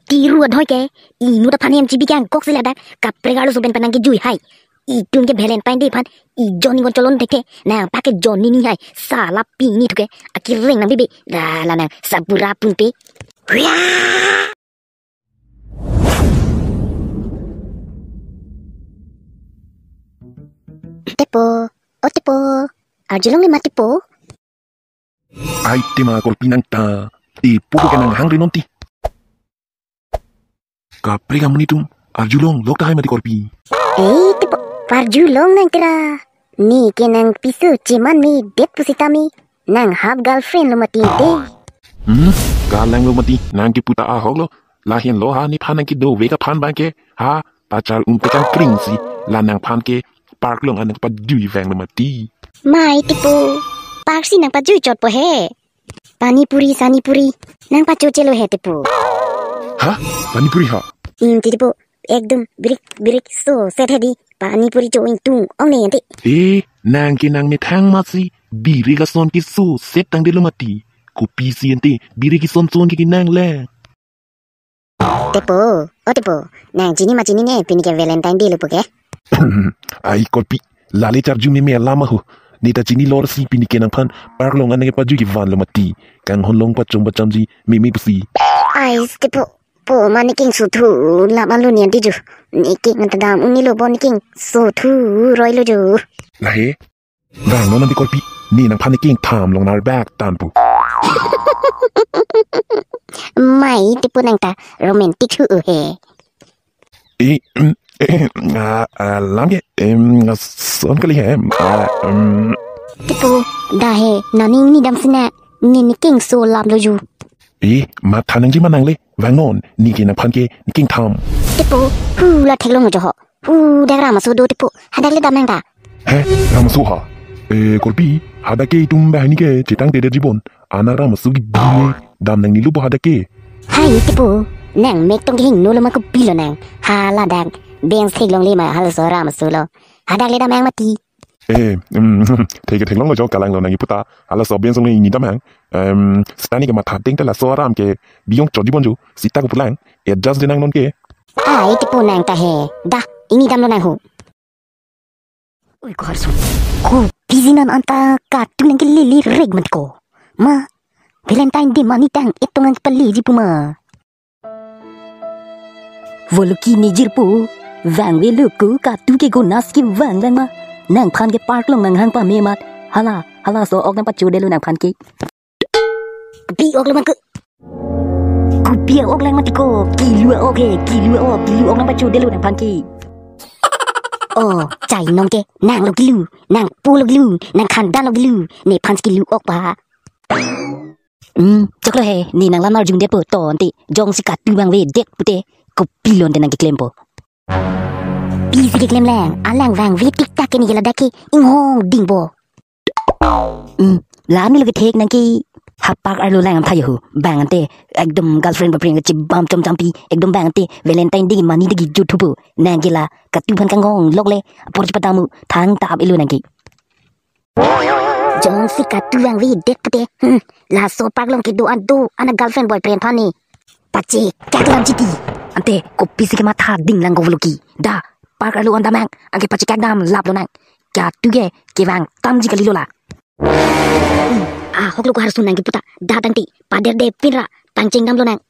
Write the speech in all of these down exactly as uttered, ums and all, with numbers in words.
Tiru adhoi ke, inut aphan hem chibi kangkok si ladak, kaprek arloso pen penang kejui hai. Itum ke Valentine Day aphan, ijon ingon cholon thekthe, nangpa ke jon ni ni hai, sala pini thuke, akireng nang bibi, la la nang, sabura pun pe. Huya! Tepo, o Tepo, arjulongle ma Tepo? Ai tema Korpi nangta, Tepo ke nanghangre non ti. Kaprek amonit atum, arjulong lok tahai mati Korpi. Ei Tepo, parjulong nang tera. Neke nangpiso cheman medet pusitame, nang half girlfriend lo mati te. Hmm, kalanglo mati, nang kepu ta ahok lo. Lahenlo ha nephan nang kedovek aphan abang ke. Ha, pajar un kachangkring si, la nangphan ke park along an nangpajui vanglo mati. Mai Tepo, park si nangpajui chotpo he. Pani puri, sani puri, nangpacho chelo he Tepo. Ha? Pani puri ha? Im ti Tepo, ekdom birik birik soset hedi, pani puri cho ingtung ong ne ante. Eh, nang ke nangmethang masi, birik ason ke soset tangdetlo mati. Kopisi ante, birik ason son ke kenang le. Tepo, o Tepo, nang chini ma chinine, pini ke Valentine Day lo pu ke? Ai Korpi, lale charju meme alam aho. Neta chinilor si pini ke nangphan park along an nangpajui kevanlo mati. Kanghon along pachom pachamji meme pusi. Ai Tepo, po ma ne kengso thu, lap alo ni ante ju. Ne keng anta dam un-elo bo, ne kengso thu roilo ju. Lahei, vangnon ante Korpi, ne nangphan ne kengtham long narbak tangpo. Mai Tepo nangta romantic hu he. Eh, mm, eh, ah, ah, lam ke, em, son kali he, ah, em. Tepo, da he, nani ne dam sina, ne ne kengso laplo ju. Eh, matha nangji ma nangle, vangnon, neke nangphan ke, ne kengtham. Tepo, hu la theklong jo ho. Hu dak ram aso do Tepo, hadak le dam nangta. He, ram aso ha? Eh, Korpi, hadak ke itum banghini ke chetangtedet jibon. Ana ram aso ke dine, dam nangnelo bo hadak ke. Hai Tepo, nang mek tong kehingno lo ma kopilo nang. Hala dak, beng theklongle ma halaso ram aso lo. Hadak le dam nang mati. Eh, mm, thek theklonglo jo, kalanglo nang iputa. Halaso beng song ne ingni dam nang. Em, seta neke matha ding te laso aram ke biyong chot jibon jo. Seta kopulang. Adjust de nang non ke. Ai Tepo nangta he. Da, ingni damlo nang ho. Oi ko harso. Kopisi non anta katu nang ke lili rek mat ko. Ma, Valentine Day mani tang-et tong nang kepaleji pu ma. Voloki ne jirpo, vangvelo ko katu ke konas kevang lang ma. Nangphan ke park along nanghang pame mat. Hala, halaso ok nangpachodetlo nangphan ke. Kopi ok lo ma ko. Kopi ok lang mati ko, kilu ok he, kilu ok, kilu ok nangpachodetlo nangphan ke. Oh, chai non ke, nanglo kilu, nangpo lo kilu, nangkhandan lo kilu, nephan kilu ok pa. Hmm, choklo he, ne nanglam arjudetpo, to ante, jongsi katu vangvedet pute, kopilo ante nang keklempo. Pisi keklem lang, alang vangve tik tak ke ne ke ladak ke, inghong dingpo. Hmm, la nelo kethek nang ke, ha park arlo lang amtha yo ho, bang ante, ekdom girlfriend boyfriend ke chibam chom champi, ekdom bang ante, Valentine Day mani de kejut thupo, nang ke la, katu aphan kanghong lok le, apor chipadam u, thangta ap-etlo nang ke. Jongsi katu vangvedet pute, hmm, laso park along kedo an do, ana girlfriend boyfriend aphan ne. Pachekak lam chiti. Ante, kopisi kematha ding lang ko Voloki. Da, park arlo an dam nang, anke pachekak dam laplo nang. Katu ke, kevang tamji kalilo la. Hmm, ahok lo ko harsun nang keputa, da tangte, pader de pinra, pangcheng damlo nang.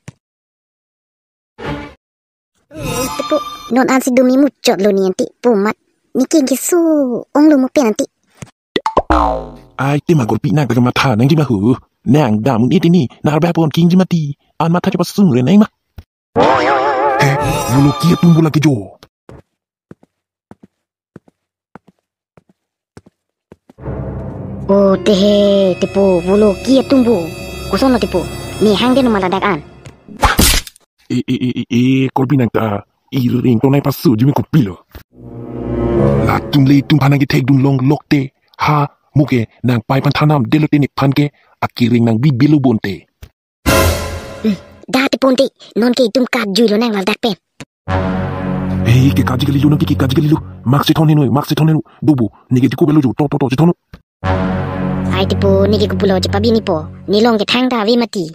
Eh, Tepo, non ansi dumi muchot lo ne ante, po mat. Ne kengso ong lo mo pen ante. Ai, tema Korpi nangta kematha nangji ma ho. Nang dam un-e tini, nang arba pon kingji mati. An matha chepasung re nang ma. He, Voloki atum bola kejo. Oh, te he, Tepo, Voloki atum bo. Koson lo Tepo, ne hangde no ma ladak an. E, e, e, e, e, Korpi nangta, iring to nangpasoji me kopilo. Latum le itum aphan nang kethekdun long lok te, ha, mo ke, nang pai aphan thanam detlo te nephan ke, akireng nang bibilo bonte. Hmm, da Tepo ante, non ke itum katjuilo nang ladak pen. Hei, kekaji kalilo nang ke, kekaji kalilo. Mask chethon heno, mask chethon heno. Dobo, neke tiko belo jo, to, to, to, chethon. Ai Tepo, neke kopulo chepabi nipo. Ne long ke thangta ave mati.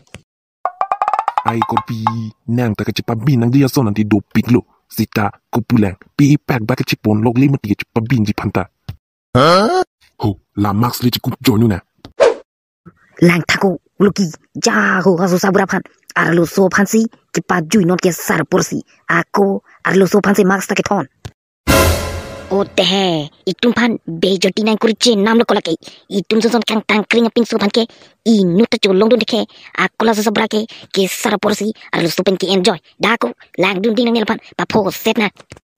Ai korpi, nang ta kachepabin nangji ason ante dopiklo. Sita, kopulang, pi pak ba kachepon lokle mati kachepabinji aphanta. Ho, la mask le chekup joinu na. Lang thako, Lucky, ja ho, aso sabura aphan, arloso aphansi kepajui non ke sar porsi, ako, arloso aphansi mask ta kethon. O tehe, itum aphan bejoti nangkuri chenamlo ko lake. Itum sonson kangtang kring apinso aphan ke, inut ta cholongdun dekhe, ako laso sabura ke, ke sar porsi, arloso pen ke-enjoy. Da ako, langdun ding nangne laphan, papho set na.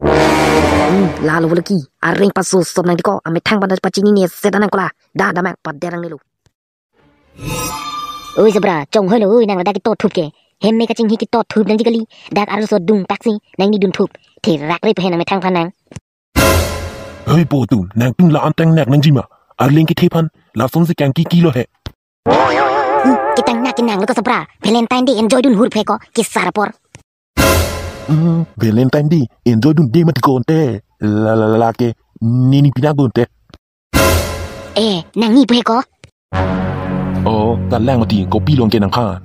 Hmm, lalo Lucky, areng paso sop nangdiko, amethang aphan pachinine set nang ko la. Da, da mang, pader nangnelo. Oi sabura, chonghoilo, oi nang ladak ketot thup ke. Hem me kachinghi ketot thup nangji kali. Dak arloso dung taksi, nangni dun thup. Therak re pehe nang methang aphan nang. Hei po atum, nangtum la-an tangnak nangji ma. Arleng kethe aphan, lasonsi kangkikilo he. Hmm, ketangnak ke nanglo ko sabura. Valentine Day enjoy dun hur phe ko, ke sar apor. Hmm, Valentine Day, enjoy dun de mati ko ante. La, la, la, la ke, nini pina ko ante. Eh, nangni pu he ko? Oh, kalang mati, kopi long ke nangphan.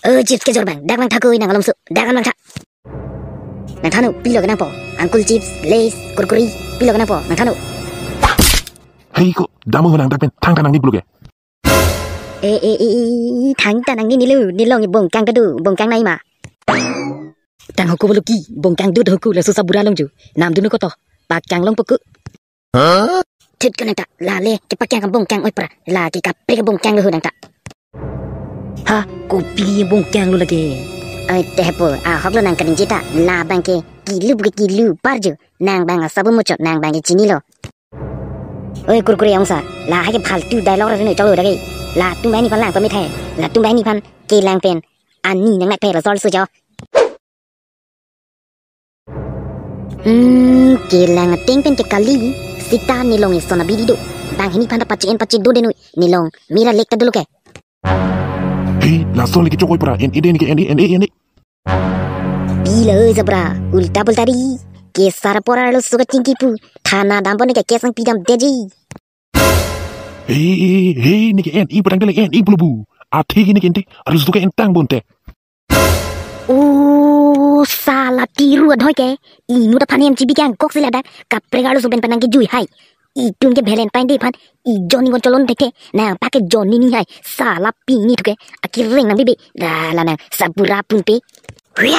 Eh, chips kejor abang, dak nangtha koi nang alomso, dak nangtha. Nangtha non, pilo ke nangpo, Uncle Chips, Lays, Kurkure, pilo ke nangpo, nangtha non. Hei ko, damung nang dak pen, thangta nangni pulo ke. Eh, eh, eh, eh, thangta nangni nilo, nelong bongkang kedo, bongkang nai ma. Tang hoko Lucky, bongkang dut hoko, laso sabura longjo, namdun koto, pakang longpo ko. Thut ko nangta, lale, kepakang bongkang oi pra, la ke kaprek bongkang lo nangta. Ha, kopi bongkang lo lake. Oi, tepo, ahok lo nang kaningje ta, labang ke, kilu buke kilu parjo, nang bang asabu muchot, nang bang ke chinilo. Oi, Kurkure ongsa, lahai ke faltu dialogue ra sini cholo dake. Latum bang ni phan lang pamit hai, latum bang ni phan, kelang pen, ani nang nak phe result su jo. Hmm, kelang ateng pen ke kali, sita nelong eson abidi do. Banghini aphanta pachi-en pachi do denoi, nelong, mera lek ta dolo ke. Hei, lason lagi chokoi pra, en ide ni ke, en e, en e, en e. Pilo sabura, ulta pulta ri, ke sar apor arloso kachingki pu, thana dampo ne ke case nangpi dam deji. Hei, hei, hei, ne ke en e putang dele, en e pulo bu. Athe ke ne ke ante, arloso ke entang bonte. Oh, sala tiru adhoi ke. Inut aphan M G B ke angkok si ladak. Kaprek arloso pen pen nangkejui hai. Itum ke Valentine Day aphan. Ijon ingon cholon thekthe. Nangpak ke jon ni ni hai. Sala pini thu ke. Akireng nang bibi. Dah la nang. Sabura pun pe. Huya!